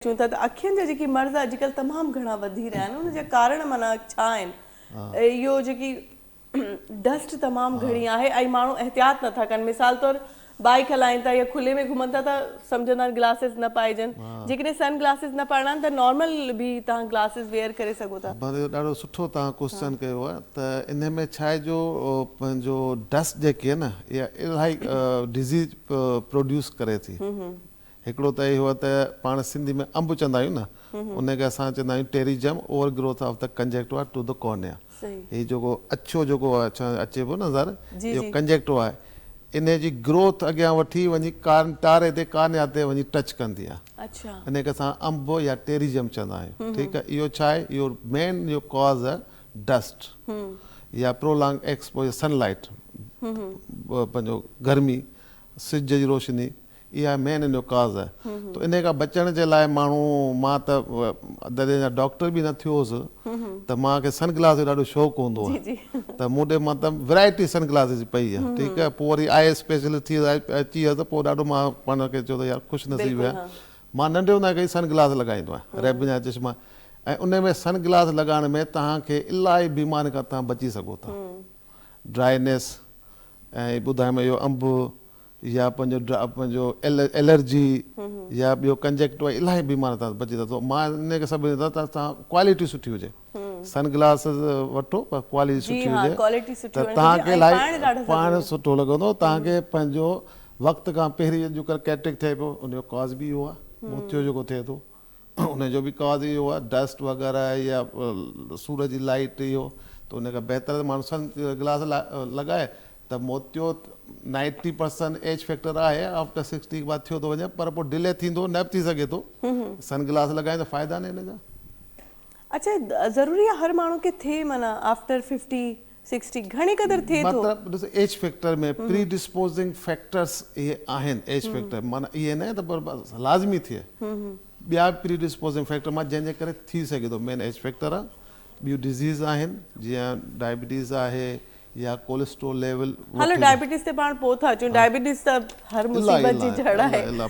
اچون ٿا ته اکين جا جيڪي مرض اڄڪلهه تمام گهڻا وڌي رهيا آهن ان جا ڪارڻ معنيٰ ڇا آهن؟ اهو جيڪي ڊسٽ تمام گهڻي آهي ۽ ماڻهو احتياط نٿا ڪن مثال طور بائيڪ هلائين ٿا يا کلي ۾ گهمن ٿا ته سمجهندا آهن گلاسز نه پائجن جيڪڏهن سن گلاسز نه پائڻا آهن ته نارمل به توهان گلاسز ويئر ڪري سگهو ٿا. بس اهو ڏاڍو سٺو توهان ڪوسچن ڪيو آهي ته انهي ۾ ڇا آهي جو پنهنجو ڊسٽ جيڪي آهي نه اها الاهي ڊزيز پروڊيوس ڪري ٿي هڪڙو ته اهو ته پاڻ سنڌي ۾ انب چوندا آهيون نه ان کي اسان چوندا آهيون pterygium over growth of the conjunctiva to the cornea هي جيڪو اڇو جيڪو اچي پيو نظر اهو ڪنجيڪٽو آهي ان جي گروٿ اڳيان وٺي وڃي ٽاري تي ڪارنيا تي وڃي ٽچ ڪندي آهي ان کي اسان انب يا ٽيريجم چوندا آهيون ٺيڪ آهي اهو ڇا آهي اهو مين جو ڪاز آهي ڊسٽ يا پرولانگ ايڪسپوجر سن لائٽ پنهنجو گرمي سج جي روشني اها مين ان جو ڪاز آهي ته انهي کان بچڻ جي لاء ماڻهو مان ته جڏهن اڃا ڊاڪٽر به نه ٿيو هوس ته مان کي سن گلاس جو ڏاڍو شوق هوندو هو ته مون ڏي مطلب ورائٽي سن گلاس جي پئي آهي ٺيڪ آهي پوء وري آء اسپيشلسٽ ٿي اچي ويس ته پوء ڏاڍو مان پاڻ کي چيو ته يار خوش نصيب آهيان مان ننڍي هوندي کان ئي سن گلاس لڳائيندو آهيان ريبن جا چشما ۽ انهي ۾ سن گلاس لڳائڻ ۾ توهان کي الاهي بيمارين کان توهان بچي سگهو ٿا ڊرائينيس ۽ ٻڌايم اهو انب يا پنهنجو پنهنجو الرجي يا ٻيو ڪنجيڪٽو الاهي بيمارين تان بچي ٿو مان ان کي سڀ ته تان ڪوالٽي سٺي هجي سن گلاس وٺو پر ڪوالٽي سٺي هجي ته تان کي الاهي پائڻ سٺو لڳندو تان کي پنهنجو وقت کان پهرين اڄ ڪلهه ڪيٽرڪ ٿئي پيو ان جو ڪاز به اهو آهي موتيو جيڪو ٿئي ٿو ان جو به ڪاز اهو آهي ڊسٽ وغيره يا سورج جي لائٽ اهو ته ان کان بهتر ماڻهو سن گلاس لڳائي ته موتيو نائنٽي پرسنٽ ايج فيڪٽر آهي آفٽر سڪسٽي بعد ٿيو ٿو وڃي پر پوء ڊلي ٿيندو نه به ٿي سگهي ٿو سن گلاس لڳائين ته فائدا آهن ان جا. اڇا ضروري آهي هر ماڻهو کي ٿئي معنيٰ آفٽر ففٽي سڪسٽي گهڻي قدر ٿئي ٿو. مطلب ڏس ايج فيڪٽر ۾ پري ڊسپوزنگ فيڪٽرس اهي آهن ايج فيڪٽر معنيٰ اهي نه ته پر لازمي ٿئي ٻيا به پري ڊسپوزنگ فيڪٽر مان جنهن جي ڪري ٿي سگهي ٿو مين ايج فيڪٽر آهي ٻيون ڊزيز آهن جيئن ڊائبٽيز آهي يا ڪوليسٽرول ليول هلو ڊائبٽيز تي پاڻ پوء ٿا اچون ڊائبٽيز ته هر مصيبت جي جڙ آهي.